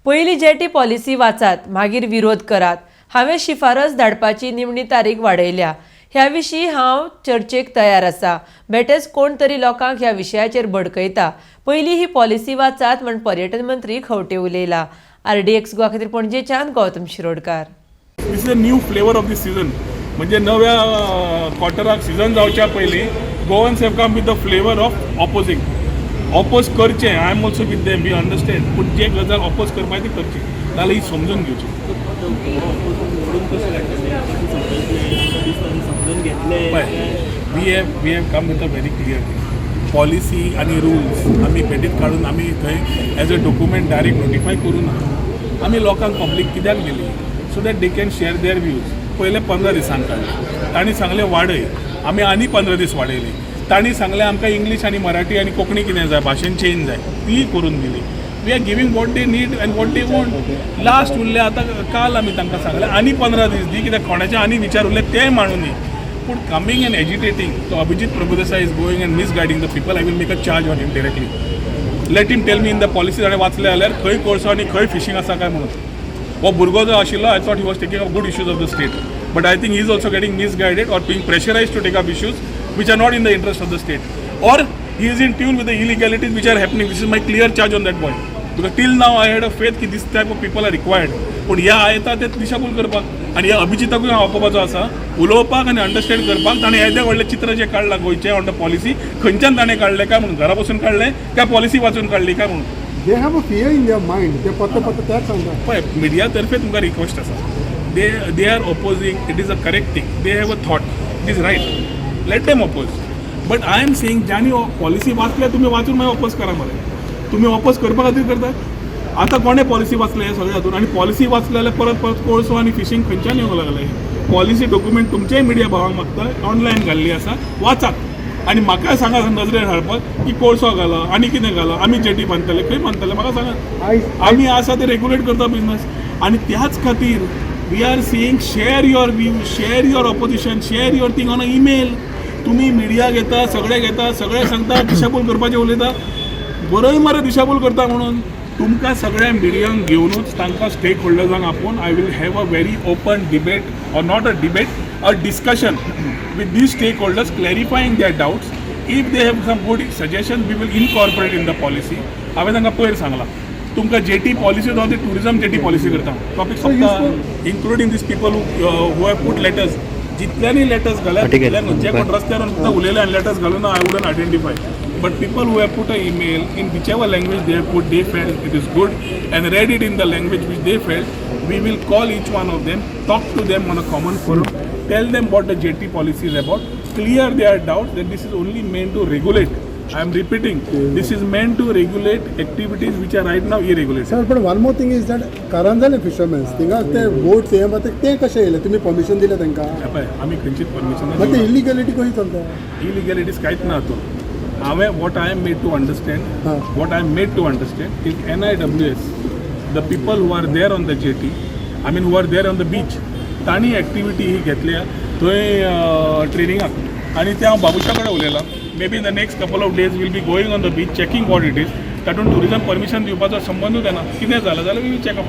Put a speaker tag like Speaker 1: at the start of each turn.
Speaker 1: पयली jetty policy वाचात, मागीर विरोध करात. हांवें शिफारस धाडपाची निमणी तारीख वाडयल्या. ह्या विशीं हांव चर्चेक तयार आसा. बेटेच कोण तरी लोकांक ह्या विशयाचेर भडकयता. पयली ही पॉलिसी वाचात म्हण पर्यटन मंत्री खंवटे उलयला. आरडीएक्स गोवा खातीर पणजेच्यान Gautam Shirodkar.
Speaker 2: This is a new flavour of the season. म्हणजे नव्या क्वॉर्टराक सिजन जावच्या पयलीं Goans have come with the flavour of opposing. Oppose करचें, I am also with them, we understand. पूण जे गजाल ऑपोज करपाक ती करची, नाजाल्यार ही समजून घेवची.
Speaker 3: म्हणून कशें काडटलें? समजून घेतलें?
Speaker 2: पळय, we have come with a very clear policy आनी रुल्स. आमी बेठीत काडून आमी थंय as a document direct notify करूं ना. आमी लोकांक, पब्लीक कित्याक दिली? So that they can share their views. पयले 15 दिसांक काडले. तांणी सांगलें वाडय. आमी आनी 15 दीस वाडयले. तांणी सांगलें आमकां इंग्लीश आनी मराठी आनी कोंकणी कितें जाय, भाशेन चेंज जाय. ती करून दिली. We are giving what they need and what they want. Last उरले आतां, काल आमी तांकां सांगलें आनी 15 दीस दी, कित्याक कोणाचे आनी विचार उरले ते मांडून दी. पूण कमींग अँड एजिटेटींग, तो Abhijeet Prabhudesai is going and misguiding the people. I will make a charge on him directly. Let him tell me in the policy ताणें वाचले जाल्यार खंय कोळसो आनी खंय फिशींग आसा काय म्हणून. हो भुरगो जो आशिल्लो, I thought he was taking up good issues of the state, but I think he is also getting misguided or being pressurised to take up issues which are not in the interest of the state, or he is in tune with the illegalities which are happening. This is my clear charge on that boy, because till now I had a faith की this type of people are required. पूण ह्या येता ते दिशाभूल करपाक आनी ह्या अभिजिताकूय हांव आपोवपाचो आसा उलोवपाक आनी अंडरस्टँड करपाक. ताणें येदें व्हडलें चित्र जें काडलां गोंयचें ऑन the policy, खंयच्यान ताणें काडलें काय म्हणून, घरा बसून काडलें काय पॉलिसी वाचून काडली काय म्हणून.
Speaker 4: They have a fear in their mind. ते पत्ते पत्ते त्याच सांगता.
Speaker 2: पळय, मिडिया तर्फे तुमकां रिक्वेस्ट आसा. They are opposing, it is a correct thing. They have a thought, it is right, let them oppose. But I am saying, ज्यांनी पॉलिसी वाचल्या, तुमी वाचून मागीर ऑपोज करा मरे. तुमी ऑपोज करपा खातीर करतात. आतां कोणें पॉलिसी वाचले हे सगळे हातून? आनी पॉलिसी वाचले जाल्यार परत परत कोळसो आनी फिशींग खंयच्यान येवंक लागले? पॉलिसी डॉक्युमेंट तुमचेय मिडिया भावांक मागता, ऑनलायन घाल्ली आसा, वाचात आनी म्हाका सांगा नजरेन हाडपाक की कोळसो घाला आनी कितें घाला, आमी जेटी बांदतले. खंय बांदतले म्हाका सांगा.
Speaker 4: आयज
Speaker 2: आमी आसा ते रेग्युलेट करता बिझनस आनी त्याच खातीर we are saying, share your view, share your opposition, share your thing on a email. तुमी मिडिया घेता, सगळे घेता, सगळे सांगता, दिशाभूल करपाचें उलयता. बरय मरे दिशाभूल करता म्हणून. तुमकां सगळ्या मिडियांक घेवनूच, तांकां स्टेक होल्डर्सांक आपोवन I will have a very open debate, or not a debate, a discussion with these stakeholders, clarifying their doubts. If they have some good suggestion, we will incorporate in the policy. हांवें तांकां पयर सांगलां, तुमकां jetty policy जावं ती tourism jetty policy करता. Topic सोंपता. Including these people who have put letters. जितल्यांनी letters घाल्या तितल्यांक, जे कोण रस्त्यार फक्त उलयले आनी लेटर्स घालून, I wouldn't identify. But people who have put a email in whichever language they have put, they felt it is good and read it in the language which they felt, we will call each one of them, talk to them on a common forum, tell them what the jetty policy is about, clear their doubts that this is only meant to regulate. I am repeating, this is meant to regulate activities which are right now irregulated.
Speaker 4: Sir, पण one more thing is that Karanzalem fishermans थिंगा ते boats हे मात ते कशे येयले? तुमी permission दिलें तांकां?
Speaker 2: पळय, आमी खंयचीच परमिशन
Speaker 4: मात ते इलिगलिटी कशी चलता?
Speaker 2: इलिगॅलिटीज कांयच ना हातूंत. हांवें what I am made to understand, what I am made to understand is NIWS, the people who are there on the jetty, I mean, who are there on the beach, तांणी activity ही घेतल्या थंय ट्रेनिंगाक. आनी ते हांव बाबुशा कडेन उलयलां. Maybe in the next couple of days we'll be going on the beach, checking what it is. तातूंत tourism permission दिवपाचो संबंदूच येना. कितें जालें जाल्यार we will check up.